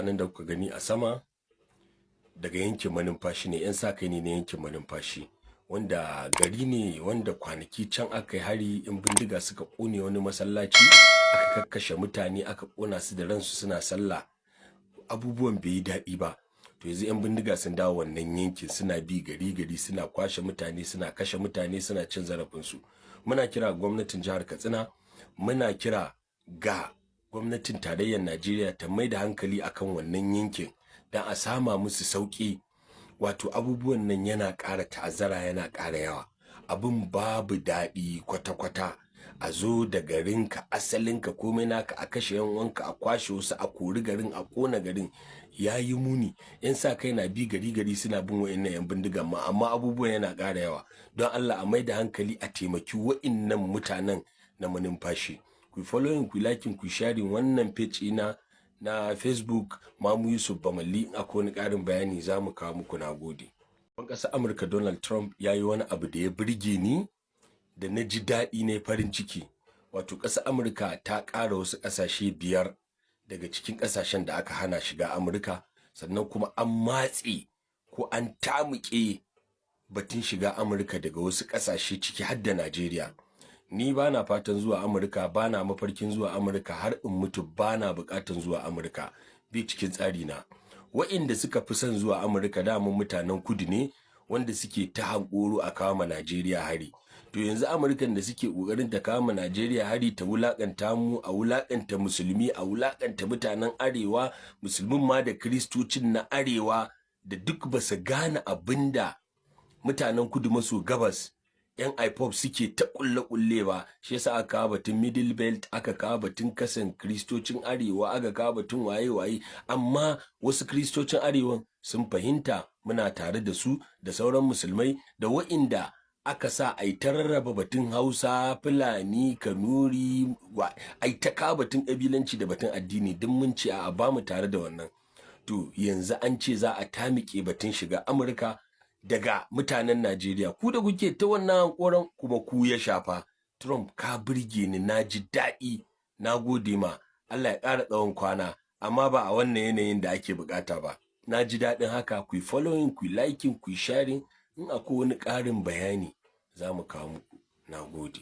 Mutanen da kuka gani a sama daga yankin Malumfashi ne, 'yan sa kai ne na yankin Malumfashi, wanda gari ne wanda kwanaki can aka yi hari, 'yan bindiga suka ƙone wani masallaci, aka kakkashe mutane, aka ƙona su da ransu suna sallah. Abubuwan bai yi daɗi ba. To yanzu 'yan bindiga sun dawo wannan yankin, suna bi gari gari, suna kwashe mutane, suna kashe mutane, suna cin zarafinsu. Muna kira gwamnatin jihar Katsina, muna kira ga gwamnatin tarayyar Najeriya ta mai da hankali akan wannan yankin don a sama musu sauƙi. Wato abubuwan nan yana ƙara ta'azzara, yana ƙara yawa. Abin babu daɗi kwata-kwata, a zo da garinka, asalinka, komai naka, a kashe yan uwanka, a kwashe wasu, a kori garin, a ƙona garin. Ya yi muni. Yan sa kai na bi gari gari suna bin wa'innan yan bindigan ma, amma abubuwan yana ƙara yawa. Don Allah a mai da hankali a taimaki wa'innan mutanen na Malumfashi. Ku following, ku liking, ku sharing wannan page ina na Facebook, Mamu Yusuf Bamalli. In akwai wani ƙarin bayani, za mu kawo muku. Na gode. Ƙasar Amurka, Donald Trump, ya yi wani abu da ya burge ni, da na ji daɗi ne, farin ciki. Wato ƙasar Amurka ta ƙara wasu ƙasashe biyar daga cikin ƙasashen da aka hana shiga Amurka, sannan kuma an matse ko an tamuke batun shiga Amurka daga wasu ƙasashe, ciki har da Najeriya. Ni ba na fatan zuwa Amurka, ba na mafarkin zuwa Amurka, har in mutu ba na buƙatan zuwa Amurka, bi cikin tsari na. Wa'inda suka fi son zuwa Amurka damun mutanen kudu ne, wanda suke ta hankoro a kawo ma Najeriya hari. To yanzu Amurkan da suke kokarin ta kawo ma Najeriya hari, ta wulakanta mu, a wulakanta musulmi, a wulakanta mutanen arewa, musulmin ma da kristocin na arewa, da duk ba su gane abinda mutanen kudu maso gabas, yan IPOB, suke ta kulle kulle ba. Shi yasa aka kawo batun Middle Belt, aka kawo batun kasan kristocin arewa, aka kawo batun waye waye. Amma wasu kristocin arewan sun fahimta, muna tare da su da sauran musulmai da wa'inda aka sa a yi ta rarraba batun Hausa, Fulani, Kanuri, a yi ta kawo batun ƙabilanci da batun addini. Duk mun ce a ba mu tare da wannan. To yanzu an ce za a tamike batun shiga Amurka daga mutanen Najeriya. Ku da kuke ta wannan hankoron kuma, ku ya shafa. Trump, ka burge ni, na ji daɗi, na gode ma Allah, ya ƙara tsawon kwana, amma ba a wannan yanayin da ake bukata ba. Na ji daɗin haka. Ku following, ku liking, ku sharing. In akwai wani ƙarin bayani, za mu kawo muku. Na gode.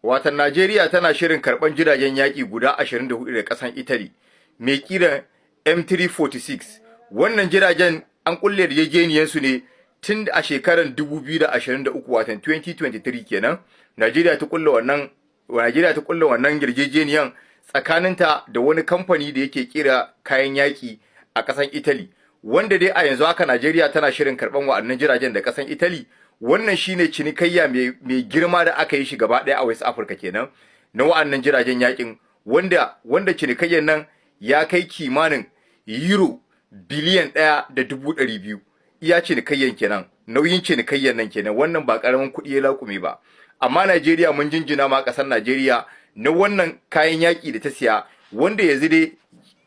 Watan Najeriya tana shirin karɓar jiragen yaƙi guda 24 da ƙasan Italy mai ƙiran M346. Wannan jiragen an kulle yarjejeniyar su ne tun a shekarar 2023, watan 2023 kenan. Najeriya ta kulle wannan yarjejeniyan tsakaninta da wani kamfani da yake kira kayan yaƙi a ƙasan Italy, wanda dai a yanzu haka Najeriya tana shirin karɓan wa'annan jiragen da ƙasan Italy. Wannan shine cinikayya mai girma da aka yi shi gaba ɗaya a West Africa kenan na wa'annan jiragen yakin, wanda cinikayyar nan ya kai kimanin euro 1.2 biliyan. Iya cinikayyan kenan, nauyin cinikayyan nan kenan. Wannan ba karamin kuɗi ya laƙume ba. Amma Najeriya, mun jinjina ma ƙasar Najeriya na wannan kayan yaƙi da ta siya, wanda yanzu dai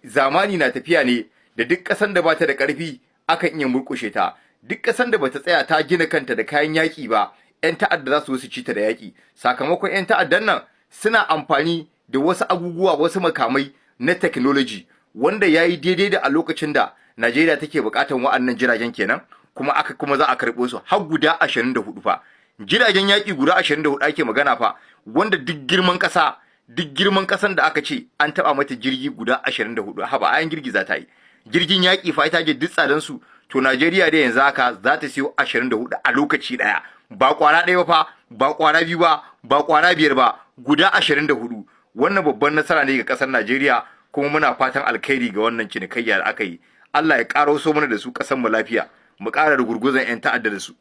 zamani na tafiya ne da duk ƙasan da bata da ƙarfi akan iya murƙushe ta. Duk ƙasan da bata tsaya ta gina kanta da kayan yaƙi ba, 'yan ta'adda za su su ci ta da yaƙi. Sakamakon 'yan ta'addan nan suna amfani da wasu abubuwa, wasu makamai na technology, wanda ya yi daidai da a lokacin da Najeriya take buƙatar wa'annan jiragen kenan. Kuma aka kuma za a karɓo su har guda 24 fa. Jiragen yaƙi guda 24 ake magana fa, wanda duk girman ƙasa, duk girman ƙasan da aka ce an taɓa mata jirgi guda 24, haba, ayan girgiza ta yi. Jirgin yaƙi fa ita ce duk tsadan su. To Najeriya da yanzu haka za ta siyo 24 a lokaci ɗaya, ba kwara ɗaya ba fa, ba kwara biyu ba, ba kwara biyar ba, guda 24. Wannan babban nasara ne ga ƙasar Najeriya, kuma muna fatan alkhairi ga wannan cinikayya da aka yi. Allah ya ƙaro so mana da su ƙasar mu lafiya, mu ƙara da gurguzan 'yan ta'adda da su.